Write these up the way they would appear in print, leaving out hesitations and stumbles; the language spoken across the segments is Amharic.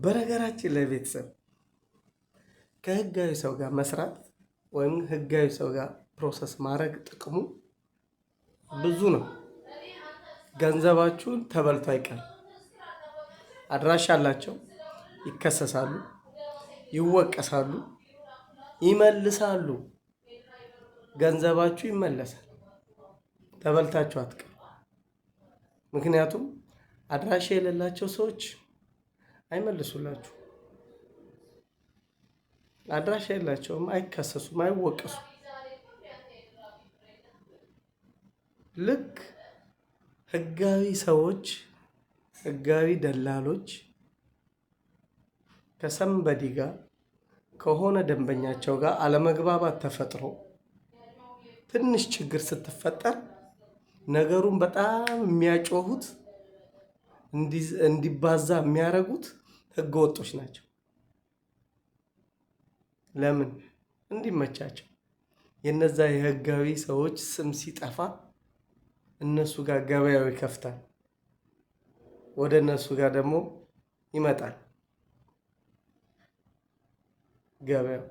በነገራችን ላይ ቤተሰብ፣ ከህጋዊ ሰው ጋር መስራት ወይም ህጋዊ ሰው ጋር process ማድረግ ጥቅሙ ብዙ ነው። ገንዘባችሁን ተበልቶ አይቀርም። አድራሻ አላቸው፣ ይከሰሳሉ፣ ይወቀሳሉ፣ ይመልሳሉ። ገንዘባችሁ ይመለሳል። ተበልታችሁ አትቀሩ። ምክንያቱም አድራሻ የሌላቸው ሰዎች አይመልሱላችሁ። አድራሻ የላቸውም፣ አይከሰሱም፣ አይወቀሱም። ልክ ህጋዊ ሰዎች፣ ህጋዊ ደላሎች ከ somebody ጋር፣ ከሆነ ደንበኛቸው ጋር አለመግባባት ተፈጥሮ ትንሽ ችግር ስትፈጠር ነገሩን በጣም የሚያጮሁት፣ እንዲባዛ የሚያደርጉት ህገ ወጦች ናቸው። ለምን? እንዲመቻቸው። የነዛ የህጋዊ ሰዎች ስም ሲጠፋ እነሱ ጋር ገበያው ይከፍታል። ወደ እነሱ ጋር ደግሞ ይመጣል ገበያው።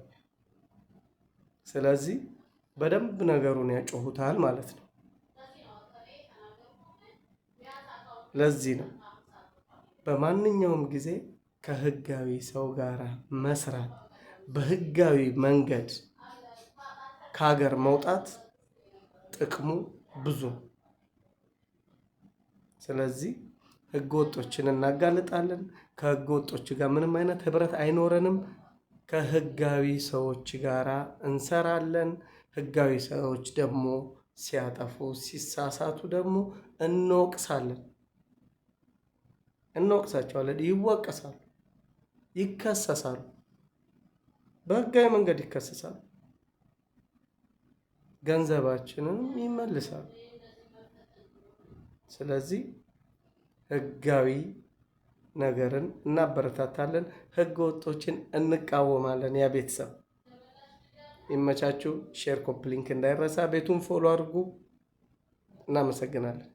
ስለዚህ በደንብ ነገሩን ያጮሁታል ማለት ነው። ለዚህ ነው በማንኛውም ጊዜ ከህጋዊ ሰው ጋር መስራት፣ በህጋዊ መንገድ ከሀገር መውጣት ጥቅሙ ብዙ ነው። ስለዚህ ህገ ወጦችን እናጋልጣለን። ከህገ ወጦች ጋር ምንም አይነት ህብረት አይኖረንም። ከህጋዊ ሰዎች ጋር እንሰራለን። ህጋዊ ሰዎች ደግሞ ሲያጠፉ፣ ሲሳሳቱ ደግሞ እንወቅሳለን፣ እንወቅሳቸዋለን። ይወቀሳሉ፣ ይከሰሳሉ፣ በህጋዊ መንገድ ይከሰሳሉ። ገንዘባችንም ይመልሳሉ። ስለዚህ ህጋዊ ነገርን እናበረታታለን፣ ህገ ወጦችን እንቃወማለን። ያ ቤተሰብ ይመቻችሁ። Share፣ copy link እንዳይረሳ፣ ቤቱን follow አድርጉ። እናመሰግናለን።